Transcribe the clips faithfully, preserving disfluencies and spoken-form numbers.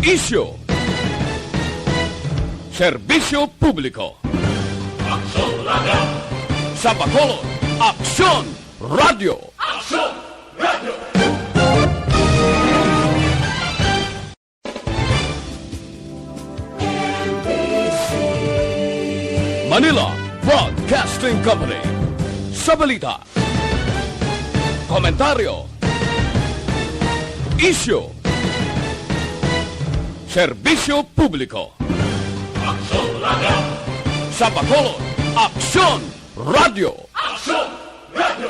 Isyu. Serbisyo publiko. Aksyon Radio. Sa Bacolod, Aksyon Radio. Aksyon Radio. Manila Broadcasting Company. Sa balita, komentaryo, isyu, serbisyo publiko. Aksyon Radio. Sa Bacolod, Aksyon Radio. Aksyon Radio.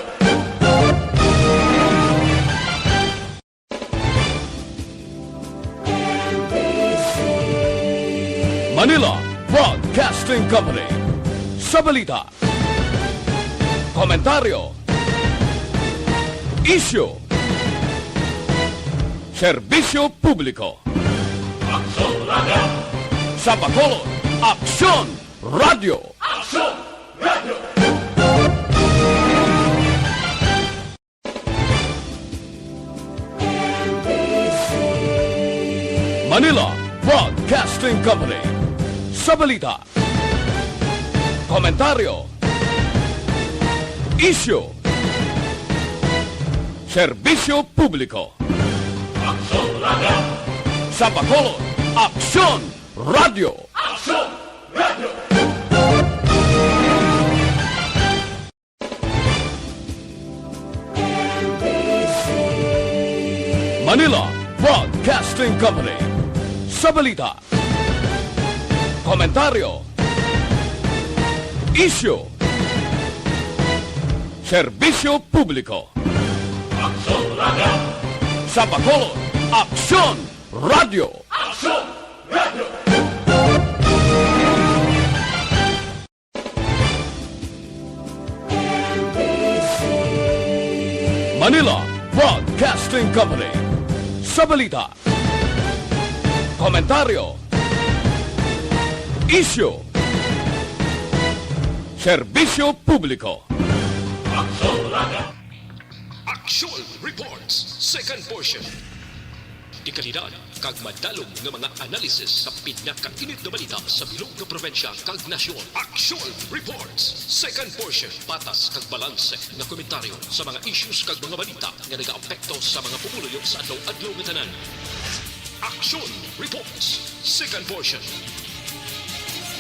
Manila Broadcasting Company. Sa balita, komentaryo, isyu, serbisyo publiko. Aksyon Radio. Sa Bacolod, Aksyon Radio. Aksyon Radio. Manila Broadcasting Company. Sa balita, komentaryo, isyu, serbisyo publiko. Aksyon Radio. Sa Bacolod, Aksyon Radio. Aksyon Radio. Manila Broadcasting Company. Sa balita, komentaryo, isyu, serbisyo publiko. Aksyon Radio. Sa Bacolod, Aksyon Radio. Aksyon Radio. Manila Broadcasting Company. Sa balita, komentaryo, isyu, serbisyo publiko. Aksyon Radio. Aksyon Reports, second portion. Dekalidad kag madalom nga mga analysis sa pinakainit nga balita sa bilog nga probinsya kag nasyon. Aksyon Reports, second portion. Patas kag balanse nga komentaryo sa mga issues kag mga balita nga nagaapekto sa mga pumuluyo sa adlaw-adlaw nga tanan. Aksyon Reports, second portion.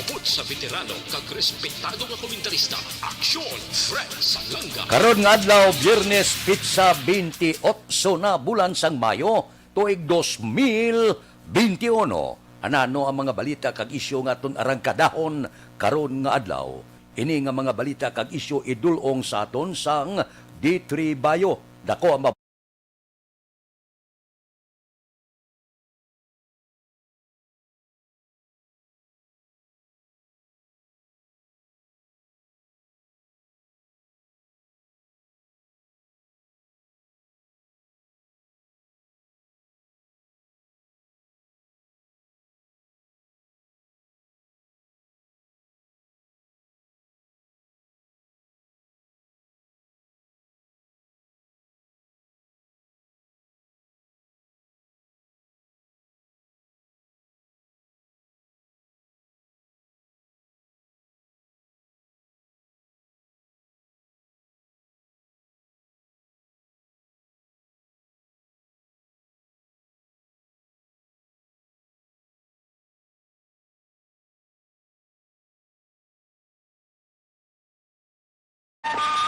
Upod sa veterano kag respetado nga komentarista, Aksyon Fred Salanga. Karon nga adlaw, Biyernes, petsa twenty-eight na bulan sang Mayo, tuig dos mil twenty-one. Anano ang mga balita kag isyu nga aton arangkadahon karon nga adlaw? Ini nga mga balita kag isyu idul-ong sa aton sang D three Bio. Dako ang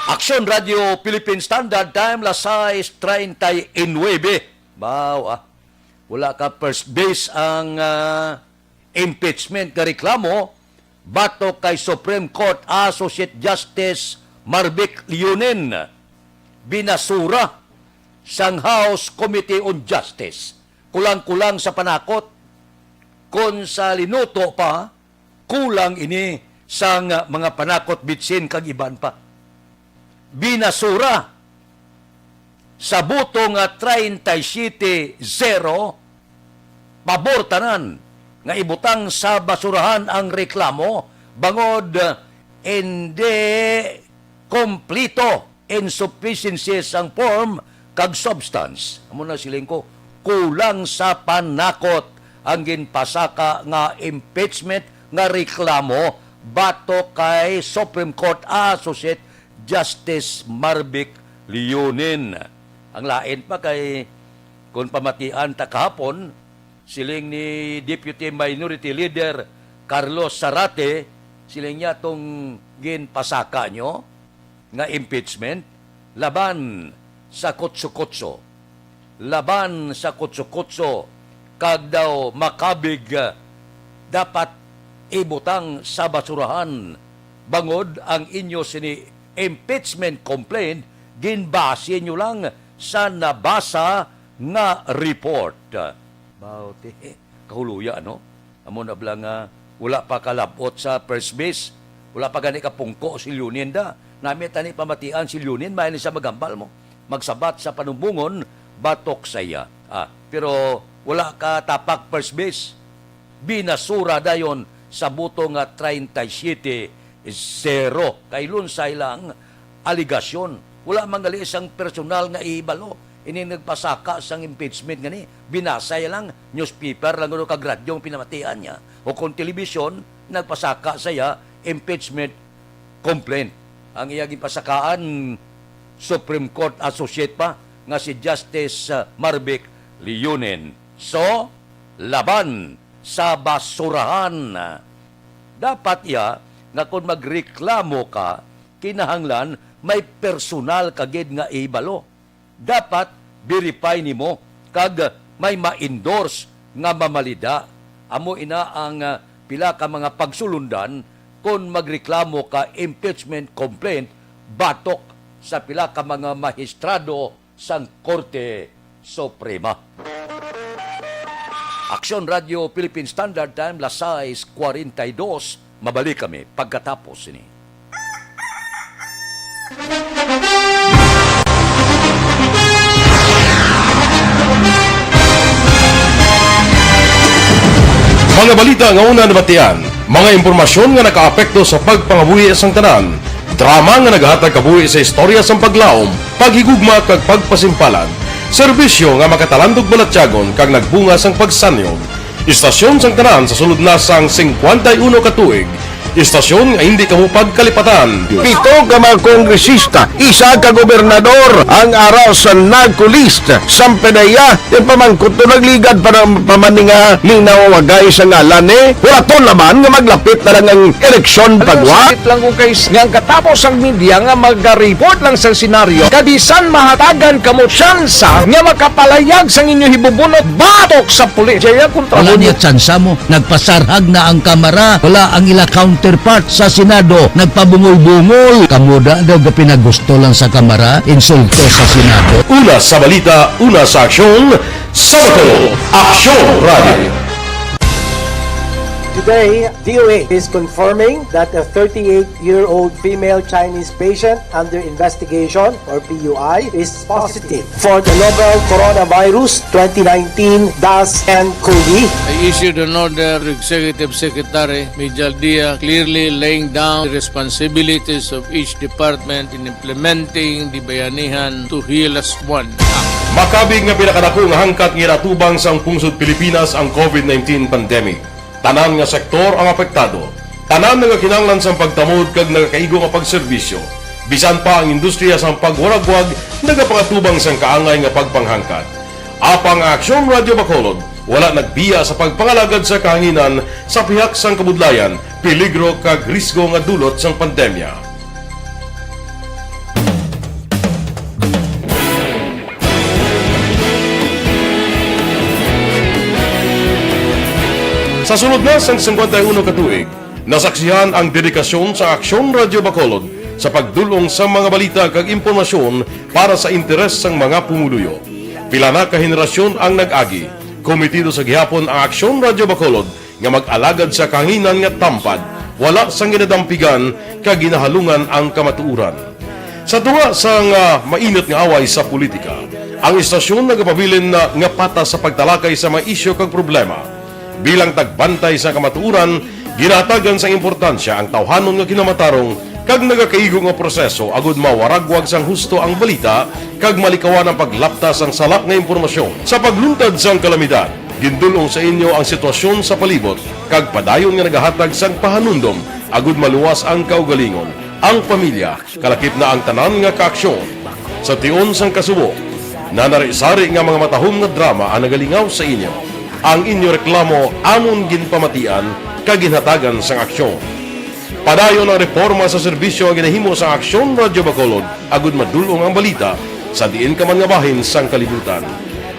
Aksyon Radio Philippine Standard Time, las sais treinta y nueve. Baw, ah. Wala ka first base ang, ah, impeachment nga reklamo batok kay Supreme Court Associate Justice Marvic Leonen. Binasura sang House Committee on Justice. Kulang-kulang sa panakot, kon sa linuto pa, kulang ini sang mga panakot bitsin kag iban pa. Binasura sa boto nga treinta y siete zero, pabor tanan nga ibutang sa basurahan ang reklamo bangod hindi kompleto, insufficiency sang form kag substance. Amo na siling ko, kulang sa panakot ang ginpasaka nga impeachment nga reklamo batok kay Supreme Court Associate Justice Marvic Leonin. Ang lain pa kay, kung pamatian ta kahapon, siling ni Deputy Minority Leader Carlos Zarate, siling niya tong ginpasaka nyo nga impeachment laban sa kutso-kutso, laban sa kutso-kutso, kag daw makabig, ah, dapat ibutang sa basurahan, bangod ang inyo sini impeachment complaint ginbase nyo lang sa nabasa nga report. Baw, ti, kahuluya, no? Amo na bala nga wala pa kalab-ot sa first base, wala pa gani kapungko si Leonin da. Nami tani pamatian si Leonin, may ni sa magambal mo, magsabat sa panumbongon batok sa iya. Ah, pero wala ka tapak first base. Binasura dayon sa boto nga treinta y siete zero. Kay lunsay lang aligasyon. Wala man gali sang personal nga ihibalo. Ini nagpasaka sang impeachment gani, binasay lang, newspaper lang guro kag radyo ang pinamatian niya. O kung telebisyon, nagpasaka sa iya impeachment complaint. Ang iya ginpasakaan, Supreme Court Associate pa, nga si Justice, uh, Marvic Leonin. So, laban sa basurahan. Dapat iya nga kon magreklamo ka, kinahanglan may personal ka gid nga ihibalo. Dapat verify nimo kag may ma-endorse nga mamalida. Amo ina ang, ah, pila ka mga pagsulundan kon magreklamo ka impeachment complaint batok sa pila ka mga mahistrado sang Korte Suprema. Aksyon Radio Philippine Standard Time, las sais cuarenta y dos. Mabalik kami pagkatapos sini. Mga balita nga una nabatian, mga impormasyon nga nakaapekto sa pagpangabuhi sang tanan, drama nga nagahatag kabuhi sa istorya sang paglaom, paghigugma kag pagpasimpalan, serbisyo nga makatalandog balatyagon kag nagbunga sang pagsanyog. Istasyon sang tanan sa sulod na sang singkwenta y uno ka tuig. Istasyon nga hindi kamo pagkalipatan. Pito ka mga kongresista, isa ka gobernador ang ara sa NARCO list. Sampe na iya, yung pamangkot to nagligad pa ng pamaninga ning nawawagay sa ngalan ni. Wala to naman nga maglapit na lang ang eleksyon pagwa. Sakit lang kung kay nga ang katapos ang media nga magareport lang sa senaryo. Kabisan mahatagan kamo tsansa nga makapalayag sang inyo hibubunot batok sa pulis. Jaya kontra. Wala niya tsansa mo. Nagpasarhag na ang Kamara. Wala ang ila counterpart sa Senado. Nagpabungol-bungol. Kamo da daw gapinagusto lang sa Kamara. Insulto sa Senado. Una sa balita, una sa aksyon, sa Bacolod, Aksyon Radio. Today, D O A is confirming that a thirty-eight-year-old female Chinese patient under investigation, or P U I, is positive for the novel coronavirus twenty nineteen dash N COVID. I issued an order to Executive Secretary Mijal Dia, clearly laying down the responsibilities of each department in implementing the Bayanihan to Heal As One Act. Makabig nga pinakadako nga hangkat nga ginatubang sang pungsod Pilipinas ang COVID nineteen pandemic. Tanan nga sektor ang apektado. Tanan nga kinahanglan sang pagtamod kag nagakaigo nga pagserbisyo. Bisan pa ang industriya sang pagwaragwag nagapangatubang sang kaangay nga pagpanghangkat. Apang ang Aksyon Radio Bacolod wala nagbiya sa pagpangalagad sa kahanginan sa pihak sang kabudlayan, peligro kag risgo nga dulot sang pandemya. Sa sulod na sang singkwenta y uno ka tuig, nasaksihan ang dedikasyon sa Aksyon Radio Bacolod sa pagdul-ong sa mga balita kag impormasyon para sa interes sang mga pumuluyo. Pila na ka henerasyon ang nag-agi. Kometido sa gihapon ang Aksyon Radio Bacolod nga mag-alagad sa kahanginan nga tampad, wala sang ginadampigan kag ginahalungan ang kamatuoran. Sa tunga sang, ah, mainit nga away sa politika, ang istasyon nagapabilin na nga patas sa pagtalakay sa mga isyu kag problema. Bilang tagbantay sa kamatuoran, ginahatagan sang importansya ang tawhanon nga kinamatarong kag nagakaigo nga proseso agud mawaragwag sang husto ang balita kag malikawan ang paglapta sang sala nga impormasyon. Sa pagluntad sang kalamidad, Gindul-ong sa inyo ang sitwasyon sa palibot kag padayon nga nagahatag sang pahanumdom agud maluwas ang kaugalingon, ang pamilya, kalakip na ang tanan nga kaaksyon. Sa tion sang kasubo, nanari-sari nga mga matahom nga drama ang nagalingaw sa inyo. Ang inyo reklamo amon ginpamatian kag ginhatagan sang aksyon. Padayon ang reporma sa serbisyo nga ginahimo sang Aksyon Radyo Bacolod agud madul-ong ang balita sa diin ka man nga bahin sang kalibutan.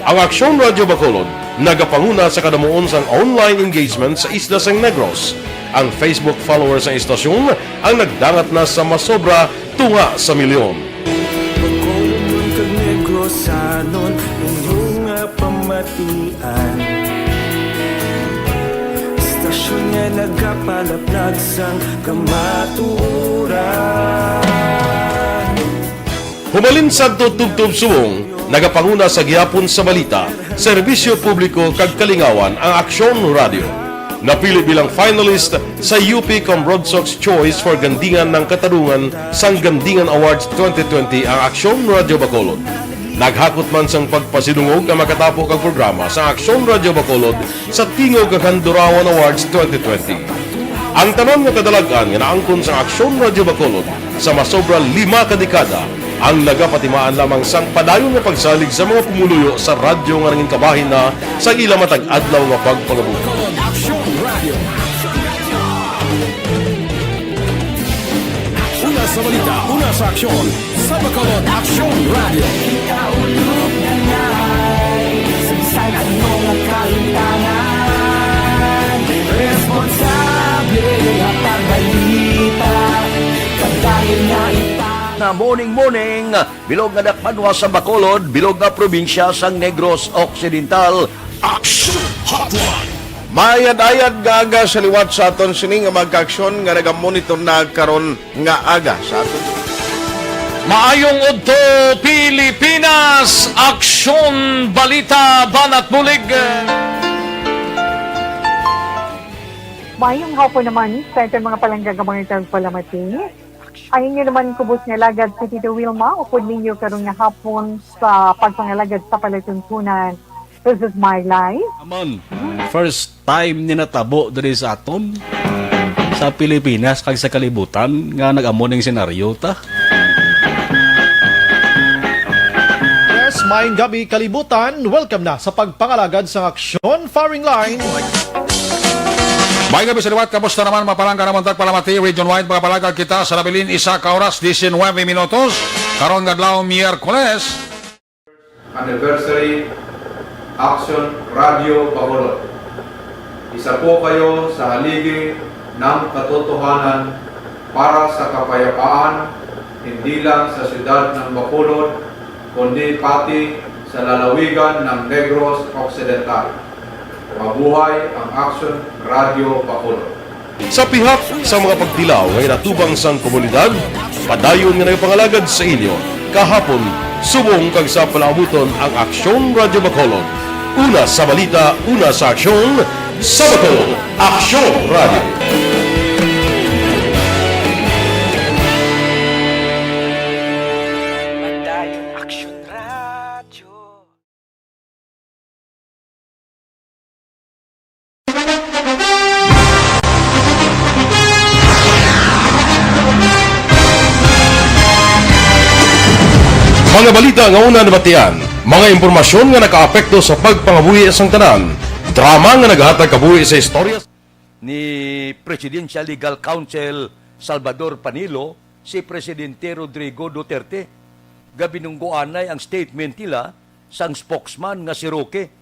Ang Aksyon Radyo Bacolod nagapanguna sa kadamuon sang online engagement sa isla sang Negros. Ang Facebook followers sang istasyon ang nagdangat na sa masobra tunga sa milyon. Bacolod kag Negrosanon, inyo nga pamatian. Istasyon nga nagapalaplag sang kamatuoran. Humalin sadto tubtob subong, nagapanguna sa gihapon sa balita, serbisyo publiko kag kalingawan ang Aksyon Radio. Napili bilang finalist sa U P Comrodsocs Choice for Gandingan ng Katarungan sang Gandingan Awards twenty twenty ang Aksyon Radio Bacolod. Naghakot man sang pagpasidungog ang makatapo kag programa sa Aksyon Radio Bacolod sa Tingog kag Handurawan Awards twenty twenty. Ang tanan nga kadalag-an nga naangkon sang Aksyon Radio Bacolod sa masobra lima ka dekada ang nagapatimaan lamang sang padayon nga pagsalig sa mga pumuluyo sa radyo nga nangin kabahin na sa ila matag adlaw nga pagpangabuhi. Aksyon Radio. Una sa balita, una sa aksyon, sa Bacolod Aksyon Radio. Ikaulog na ngay, sa bisan ano nga kahintangan, responsable nga pagbalita, kag dayon nga ipa- Na morning, morning, bilog nga dakpanwa sa Bacolod, bilog nga probinsya sang Negros Occidental. Aksyon Hotline. Maayad-ayad nga aga sa liwat sa aton sini nga mga kaaksyon nga nagamonitor na karon nga aga sa aton. Maayong udto, Pilipinas! Aksyon, balita, banat bulig. Maayong hapon naman sa aton mga palangga nga mga tagpalamati. Ang inyo naman kubos nga alagad si Tito Wilma, upod ninyo karon nga hapon sa pagpangalagad sa palatuntunan. This is my life. Amon, first time ni natabo diri sa aton, sa Pilipinas kag sa kalibutan nga nag-amo ning senaryo ta. Yes, maayong gabi, kalibutan. Welcome na sa pagpangalagad sang Aksyon Firing Line. May gabi sa liwat, kamusta naman, mapalangga naman tagpalamati, Region Wide, mga palagad kita sa nabilin, isa ka oras, diecinuebe minutos, karon nga adlaw, Miyerkules. Anniversary Action Radio Bacolod. Isa po kayo sa haligi ng katotohanan para sa kapayapaan, hindi lang sa siyudad ng Bacolod, kundi pati sa lalawigan ng Negros Occidental. Mabuhay ang Action Radio Bacolod. Sa pihak sa mga pagtilaw nga ginatubang sang komunidad, padayon nga nagapangalagad sa inyo kahapon, subong kag sa palaabuton ang Aksyon Radio Bacolod. Una sa balita, una sa aksyon, sa Bacolod, Aksyon Radio. Padayon Aksyon Radio. Mga balita nga una nabatian, mga impormasyon nga nakaapekto sa pagpangabuhi sang tanan, drama nga naghatag kabuhi sa istorya ni Presidential Legal Counsel Salvador Panilo, si Presidente Rodrigo Duterte, nga binunggoanay ang statement nila sang spokesman nga si Roque.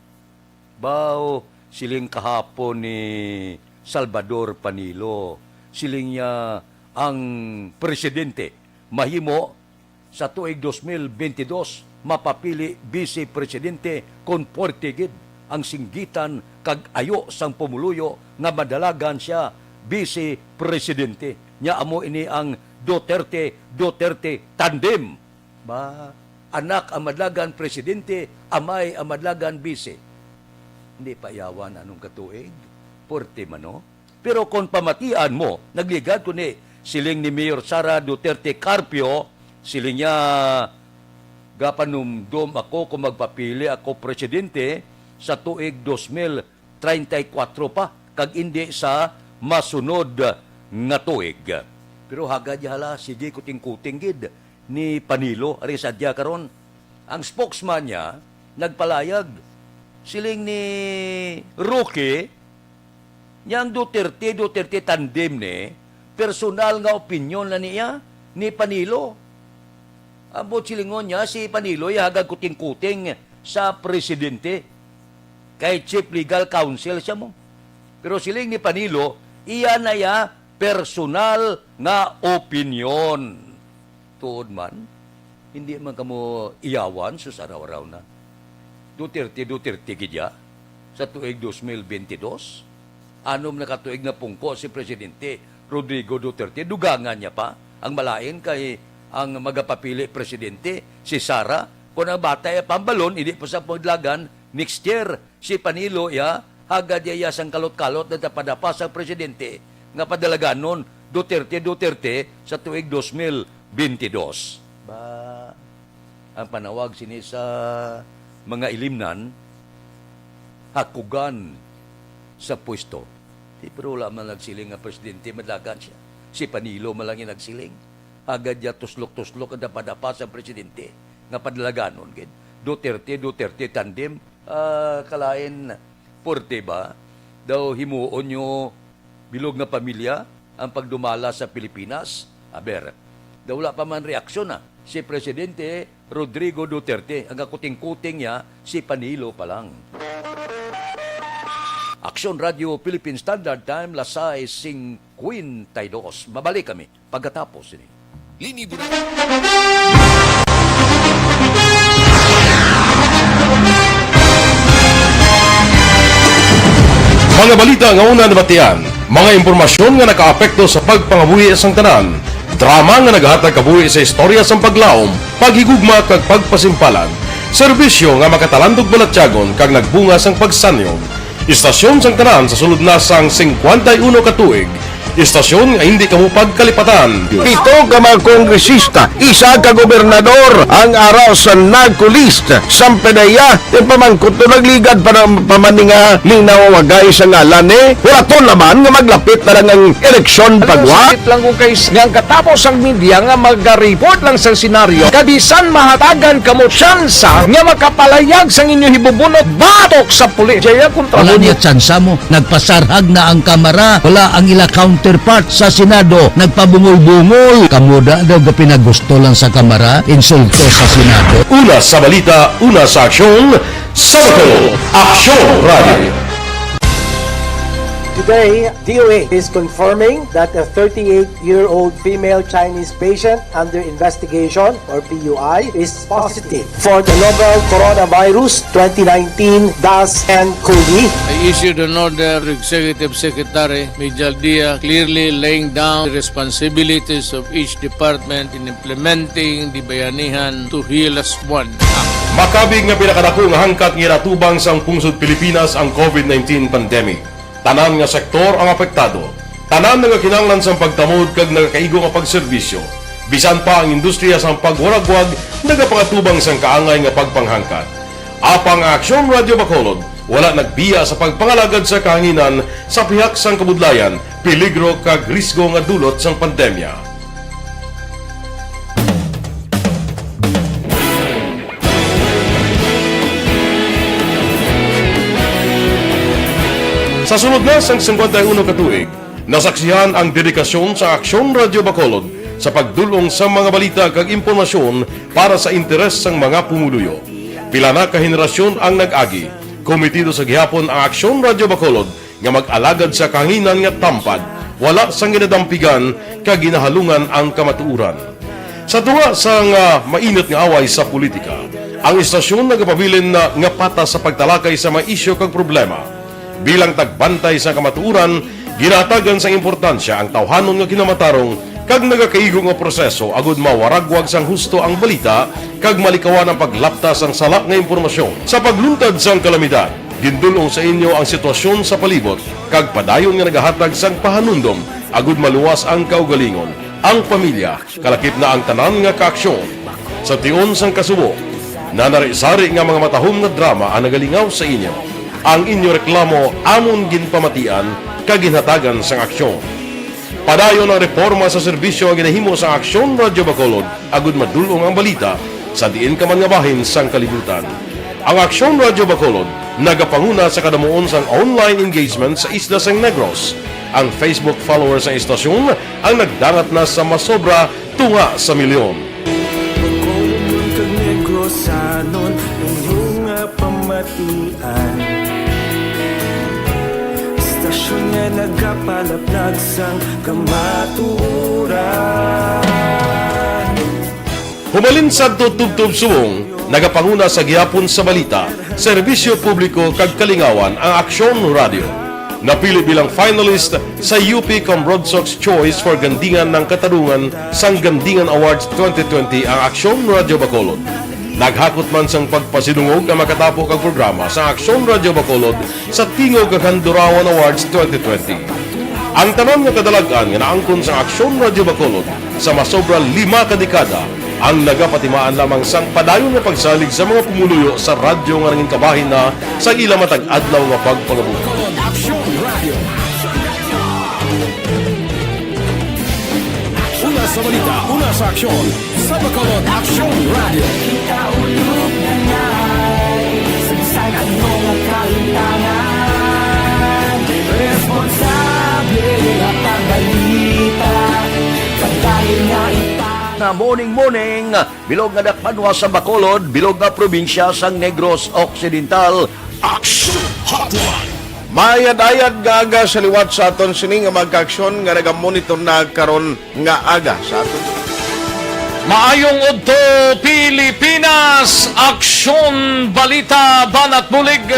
Baw, siling kahapon ni Salvador Panilo, siling niya ang presidente mahimo sa tuig dos mil bentidós, mapapili Vice Presidente kon puwerte gid ang singgitan kag ayo sang pumuluyo nga madalagan sia Vice Presidente. Nya amo ini ang Duterte-Duterte tandem. Ba, anak ang madalagan presidente, amay ang madalagan bise. Hindi pa yawan anong katuig? Puwerte man, no? Pero kung pamatian mo, nagligad ko ni siling ni Mayor Sara Duterte Carpio, siling niya, "Gapanumdom ako kung magpapili ako presidente, sa tuig dos mil treinta y cuatro pa, kag indi sa masunod nga tuig. Pero hagad ya hala, sige kuting-kuting gid ni Panelo ari sa dya karon. Ang spokesman niya nagpalayag, siling ni Roque, niya ang Duterte, Duterte tandem ni, personal nga opinyon na niya ni Panelo. Ang buot silingon niya, si Panelo ay hagag kuting-kuting sa presidente kay chief legal counsel siya mo. Pero siling ni Panelo, iya na iya personal nga opinyon. Tuod man, hindi man kamo iyawan, sus, araw-araw na. Duterte, Duterte gid ya sa tuig dos mil bentidós. Anom na ka tuig na pungko si Presidente Rodrigo Duterte. Dugangan niya pa ang malain kay ang magapapili presidente, si Sara. Kung ang bata ay pambalon, hindi pa sa paglagan next year. Si Panelo, ya, hagad ya, ya sang kalot-kalot na dapadapa sang presidente nga padalaganon, Duterte, Duterte, sa tuig dos mil bentidós. Ba, ang panawag sini sa mga ilimnan, hakugan sa pwesto. Di, pero wala man nagsiling nga presidente, madalagan siya. Si Panelo man lang yung nagsiling. Hagad ya tuslok-tuslok ang dapadapa sang presidente nga padalaganon gid. Duterte, Duterte tandem, ah, kalain, puwerte ba daw himuon nyo bilog nga pamilya ang pagdumala sa Pilipinas? Aber, daw wala pa man reaksyon na si Presidente Rodrigo Duterte. Ang kakuting-kuting niya, si Panelo pa lang. Aksyon Radio Philippine Standard Time, las sais cincuenta y dos. Mabalik kami pagkatapos sini. Linibo na. Mga balita nga una nabatian, mga impormasyon nga nakaapekto sa pagpangabuhi sang tanan, drama nga nagahatag kabuhi sa istorya sang paglaom, paghigugma kag pagpasimpalan, serbisyo nga makatalandog balatyagon kag nagbunga sang pagsanyog. Istasyon sang tanan sa sulod na sang cincuenta y uno ka tuig. Istasyon nga hindi kamo pagkalipatan. Pito ka mga kongresista, isa ka gobernador ang ara sa NAGCO list. Sampanaya, ipamangkot to nagligad pa na, pa man ni nga linawagay sa ngalan ni. Wala to naman nga maglapit na lang ang eleksyon pagwa. Sakit lang kung kay nga ang katapos ang media nga magariport lang sa senaryo. Kabisan mahatagan kamo tsansa nga makapalayag sang inyo hibubunot batok sa pulis. Jaya kontra Wala mo. Niya tsansa mo. Nagpasarhag na ang Kamara. Wala ang ila counterpart sa Senado. Nagpabungol-bungol. Kamo da daw gapinagusto lang sa Kamara. Insulto sa Senado. Una sa balita, una sa aksyon, sa Bacolod, Aksyon Radio. Today, D O H is confirming that a thirty-eight-year-old female Chinese patient under investigation, or P U I, is positive for the novel Coronavirus twenty nineteen dash N COVID. I issued an order to Executive Secretary Mijal Dia, clearly laying down the responsibilities of each department in implementing the Bayanihan to Heal Us One Act. Makabig nga pinakadako nga hangkat nga ginatubang sang pungsod Pilipinas ang COVID nineteen pandemic. Tanan nga sektor ang apektado. Tanan nga kinahanglan sang pagtamod kag nagakaigo nga pagserbisyo. Bisan pa ang industriya sang pagwaragwag nagapangatubang sang kaangay nga pagpanghangkat. Apang ang Aksyon Radio Bacolod wala nagbiya sa pagpangalagad sa kahanginan sa pihak sang kabudlayan, peligro kag risgo nga dulot sang pandemya. Sa sulod na sang cincuenta y uno ka tuig, nasaksihan ang dedikasyon sa Aksyon Radio Bacolod sa pagdul-ong sa mga balita kag impormasyon para sa interes sang mga pumuluyo. Pila na ka henerasyon ang nag-agi. Komitido sa gihapon ang Aksyon Radio Bacolod nga mag-alagad sa kahanginan nga tampad, wala sang ginadampigan kag ginahalungan ang kamatuoran. Sa tunga sang, ah, mainit nga away sa politika, ang istasyon nagapabilin na nga patas sa pagtalakay sa mga isyu kag problema. Bilang tagbantay sa kamatuoran, ginahatagan sang importansya ang tawhanon nga kinamatarong kag nagakaigo nga proseso agud mawaragwag sang husto ang balita kag malikawan ang paglapta sang sala nga impormasyon. Sa pagluntad sang kalamidad, gindul-ong sa inyo ang sitwasyon sa palibot kag padayon nga nagahatag sang pahanumdom agud maluwas ang kaugalingon, ang pamilya, kalakip na ang tanan nga kaaksyon. Sa tion sang kasubo, nanari-sari nga mga matahom nga drama ang nagalingaw sa inyo. Ang inyo reklamo amon ginpamatian kag ginhatagan sang aksyon. Padayon ang reporma sa serbisyo nga ginahimo sang Aksyon Radyo Bacolod agud madul-ong ang balita sa diin ka man nga bahin sang kalibutan. Ang Aksyon Radyo Bacolod nagapanguna sa kadamuon sang online engagement sa isla sang Negros. Ang Facebook followers sang istasyon ang nagdangat na sa masobra tunga sa milyon. Bacolod kag Negrosanon, inyo nga pamatian. Istasyon nga nagapalaplag sang kamatuoran. Humalin sadto tubtob subong, nagapanguna sa gihapon sa balita, serbisyo publiko kag kalingawan ang Aksyon Radio. Napili bilang finalist sa U P Cambrodsoc's Choice for Gandingan ng Katarungan sang Gandingan Awards twenty twenty ang Aksyon Radio Bacolod. Naghakot man sang pagpasidungog ang makatapo kag programa sa Aksyon Radio Bacolod sa Tingog kag Handurawan Awards twenty twenty. Ang tanan nga kadalag-an nga naangkon sa Aksyon Radio Bacolod sa masobra lima ka dekada ang nagapatimaan lamang sang padayon nga pagsalig sa mga pumuluyo sa radyo nga nangin kabahin na sang ila matag adlaw nga pagpangabuhi. Aksyon Radio. Una sa balita, una sa aksyon, sa Bacolod Aksyon Radio. Kita ulog na ngay, sa bisan ano nga kalimtangan, responsable nga pagbalita, pagdali nga ipa- Na morning, morning, bilog nga dakpanwa sa Bacolod, bilog nga probinsya sang Negros Occidental. Action Hotline. Mayad-ayad nga aga sa liwat sa aton sini nga mga kaaksyon nga nagamonitor na karon nga aga sa aton. Maayong udto, Pilipinas! Aksyon, balita, banat bulig.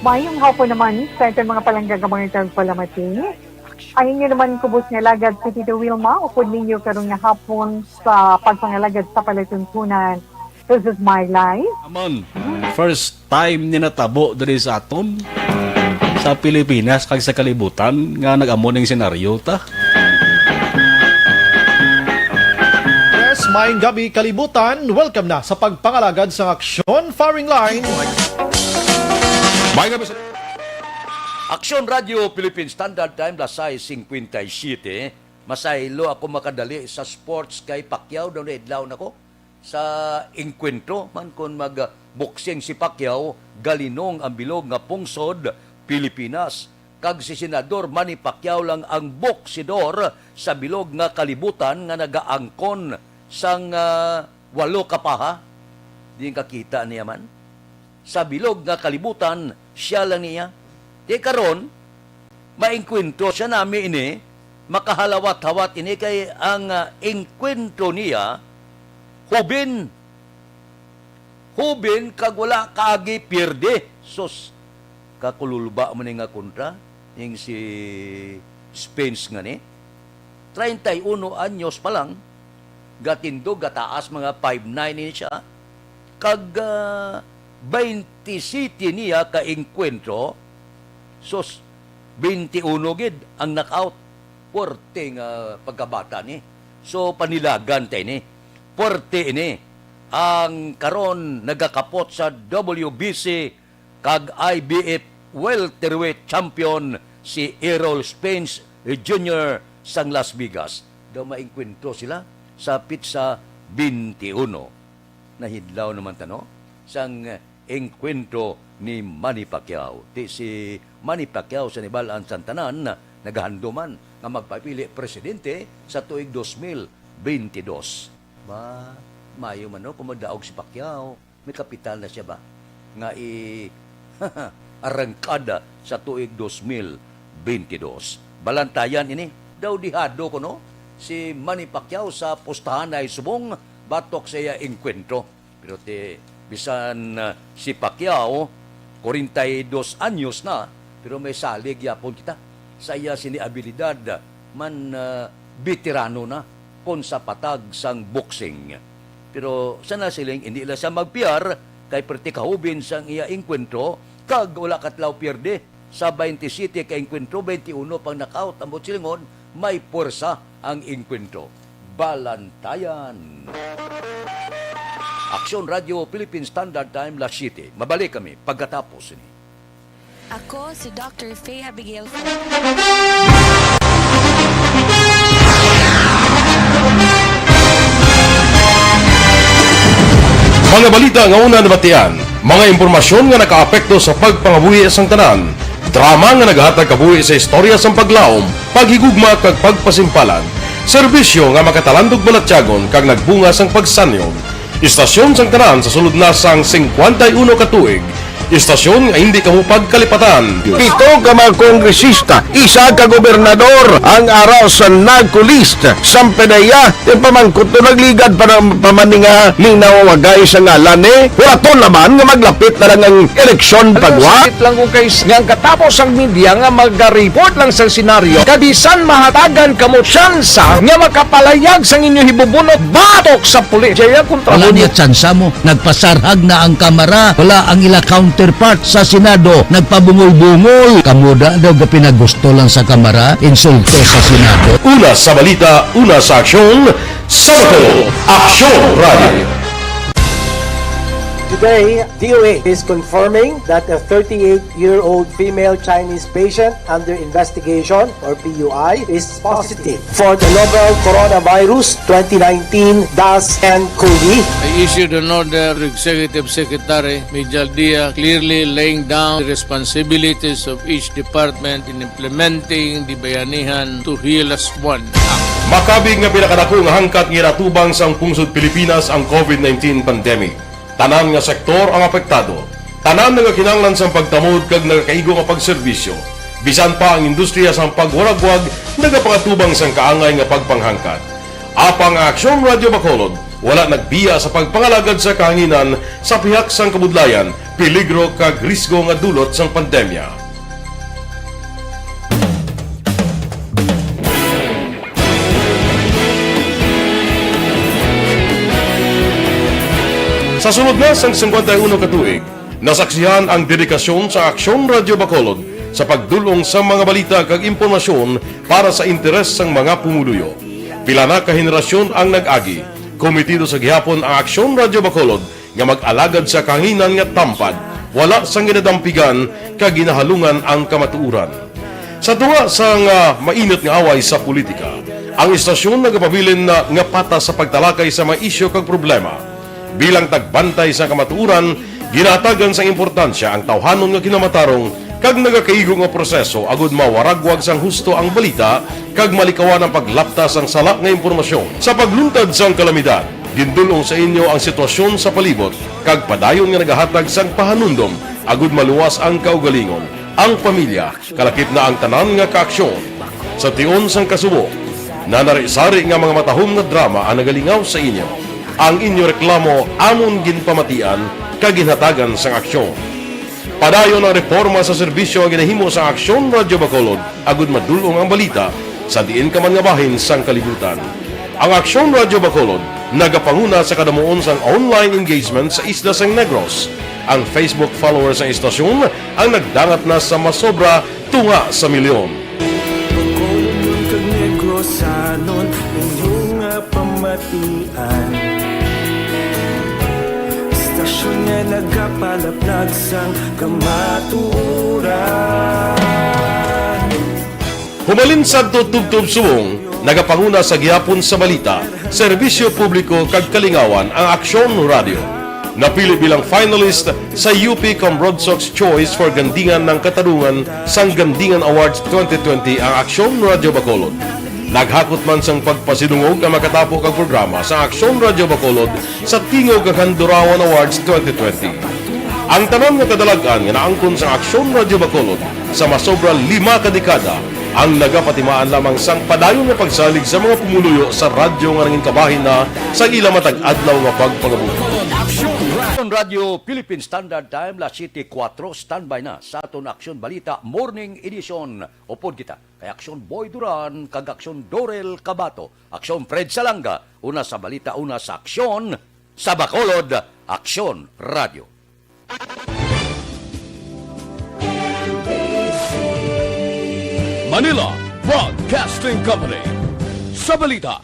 Mayong hapon naman sa aton mga palangga nga mga tagpalamati. Ang inyo naman kubos nga alagad si Tito Wilma, upod ninyo karon nga hapon sa pagpangalagad sa palatuntunan. This is my life. Amon, first time ni natabo diri sa aton sa Pilipinas kag sa kalibutan nga nag-amo ning senaryo ta. Yes, maayong gabi, kalibutan. Welcome na sa pagpangalagad sang Aksyon Firing Line. Maayong gabi sa Aksyon Radio Philippine Standard Time, las sais cincuenta y siete. Masaylo ako makadali sa sports kay Pacquiao daw na adlaw na ko. Sa engkwentro man kon mag-boxing si Pacquiao, galinong ang bilog nga pungsod Pilipinas, kag si Senador Manny Pacquiao lang ang boksidor sa bilog nga kalibutan nga nagaangkon sang, ah, walo ka paha. Di kakita niya man. Sa bilog nga kalibutan, sia lang niya. Di karon, maengkwentro sia nami ini, makahalawat-hawat ini kay ang, ah, engkwentro niya, hubin. Hubin kag wala kaagi pierde. Sus, kakululba man ni nga kontra ning si Spence nga ni. Treinta y uno anyos pa lang, gatindog, gataas, mga five nine ni siya. Kag, ah, twenty-seven niya ka engkwentro, sus, twenty-uno gid ang knockout. Puwerte nga pagkabata ni. So, panilagan ta ini. Puwerte ini. Ang karon nagakapot sa W B C kag I B F welterweight champion si Errol Spence Junior sang Las Vegas. Daw maengkwentro sila sa pitsa twenty-uno. Nahidlaw naman ta, no? Sang engkwentro ni Manny Pacquiao. Ti si Manny Pacquiao, sa nibal-an sang tanan, nagahanduman nga magpapili presidente sa tuig dos mil benti dos. Ba, mayo man, no, kung magdaog si Pacquiao. May kapital na siya ba nga i-, arangkada sa tuig dos mil benti dos. Balantayan ini. Daw dihado kuno si Manny Pacquiao sa pustahan ay subong batok sa iya engkwentro. Pero ti, bisan, ah, si Pacquiao, kwarenta y dos anyos na, pero may salig yapon kita sa iya sini abilidad man, ah, veterano na kon sa patag sang boxing. Pero sa nasiling, hindi lang siya magpiyar kay perti kahubin sang iya engkwentro kag wala katlaw pierde. Sa twenty-seven ka engkwentro, twenty-uno pang knockout. Ambot silingon, may puwersa ang engkwentro. Balantayan. Aksyon Radyo Philippine Standard Time, las siete. Mabalik kami pagkatapos ni. Ako si Doctor Faye Abigail. Mga balita nga una nabatian, mga impormasyon nga nakaapekto sa pagpangabuhi sang tanan, drama nga nagahatag kabuhi sa istorya sang paglaom, paghigugma kag pagpasimpalan, serbisyo nga makatalandog balatyagon kag nagbunga sang pagsanyog. Istasyon sang tanan sa sulod na sang singkwenta y uno ka tuig. Istasyon nga indi kamo pagkalipatan. Pito ka mga kongresista, isa ka gobernador ang ara sa NAGCO list. Sampe na iya, ti pamangkot to nagligad pa na, pa man ni nga ning nawawagay sa ngalan ni. Wala to naman nga maglapit na lang ang eleksyon pagwa. Sakit lang kung kay nga ang katapos ang media nga maga-report lang sa senaryo, kag bisan mahatagan kamo tsansa nga makapalayag sang inyo hibubunot batok sa pulis. Jaya kontra Wala niya tsansa mo. Nagpasarhag na ang Kamara. Wala ang ila counterpart sa Senado. Nagpabungol-bungol. Kamo da daw ga pinagusto lang sa Kamara. Insulto sa Senado. Una sa balita, una sa aksyon, sa Bacolod, Aksyon Radio. Today, D O H is confirming that a thirty-eight-year-old female Chinese patient under investigation, or P U I, is positive for the novel coronavirus twenty nineteen dash nCoV. I issued an order to Executive Secretary Mijal Dia, clearly laying down the responsibilities of each department in implementing the Bayanihan to Heal Us One Act. Makabig nga pinakadako nga hangkat nga ginatubang sang pungsod Pilipinas ang COVID nineteen pandemic. Tanan nga sektor ang apektado. Tanan nagakinahanglan sang pagtamod kag nagakaigo nga pagserbisyo. Bisan pa ang industriya sang pagwaragwag nagapangatubang sang kaangay nga pagpanghangkat. Apang ang Aksyon Radyo Bacolod wala nagbiya sa pagpangalagad sa kahanginan sa pihak sang kabudlayan, peligro kag risgo nga dulot sang pandemya. Sa sulod na sang singkwenta y uno ka tuig, nasaksihan ang dedikasyon sa Aksyon Radyo Bacolod sa pagdul-ong sa mga balita kag impormasyon para sa interes sang mga pumuluyo. Pila na ka henerasyon ang nag-agi. Kometido sa gihapon ang Aksyon Radyo Bacolod nga mag-alagad sa kahanginan nga tampad, wala sang ginadampigan kag ginahalungan ang kamatuoran. Sa tunga sang, ah, mainit nga away sa politika, ang istasyon nagapabilin na nga patas sa pagtalakay sa mga isyu kag problema. Bilang tagbantay sa kamatuoran, ginahatagan sang importansya ang tawhanon nga kinamatarong kag nagakaigo nga proseso agud mawaragwag sang husto ang balita kag malikawan ang paglapta sang sala nga impormasyon. Sa pagluntad sang kalamidad, gindul-ong sa inyo ang sitwasyon sa palibot kag padayon nga nagahatag sang pahanumdom agud maluwas ang kaugalingon, ang pamilya, kalakip na ang tanan nga kaaksyon. Sa tion sang kasubo, nanari-sari nga mga matahom nga drama ang nagalingaw sa inyo. Ang inyo reklamo amon ginpamatian kag ginhatagan sang aksyon. Padayon ang reporma sa serbisyo nga ginahimo sang Aksyon Radyo Bacolod agud madul-ong ang balita sa diin ka man nga bahin sang kalibutan. Ang Aksyon Radyo Bacolod nagapanguna sa kadamuon sang online engagement sa isla sang Negros. Ang Facebook followers sang istasyon ang nagdangat na sa masobra tunga sa milyon. Bacolod kag Negrosanon, inyo nga pamatian. Istasyon nga nagapalaplag sang kamatuoran. Humalin sadto tubtob subong, nagapanguna sa gihapon sa balita, serbisyo publiko kag kalingawan ang Aksyon Radyo. Napili bilang finalist sa U P Cambrodsoc's Choice for Gandingan ng Katarungan sang Gandingan Awards twenty twenty ang Aksyon Radyo Bacolod. Naghakot man sang pagpasidungog ang makatapo kag programa sa Aksyon Radyo Bacolod sa Tingog kag Handurawan Awards twenty twenty. Ang tanan nga kadalag-an nga naangkon sa Aksyon Radyo Bacolod sa masobra lima ka dekada ang nagapatimaan lamang sang padayon nga pagsalig sa mga pumuluyo sa radyo nga nangin kabahin na sa ila matag adlaw nga pagpangabuhi. Aksyon Radyo Philippine Standard Time, las siete kuwatro, standby na sa aton Aksyon Balita Morning Edition. Upod kita kay Aksyon Boy Duran kag Aksyon Dorel Cabato. Aksyon Fred Salanga, una sa balita, una sa aksyon, sa Bacolod, Aksyon Radio. Manila Broadcasting Company. Sa balita,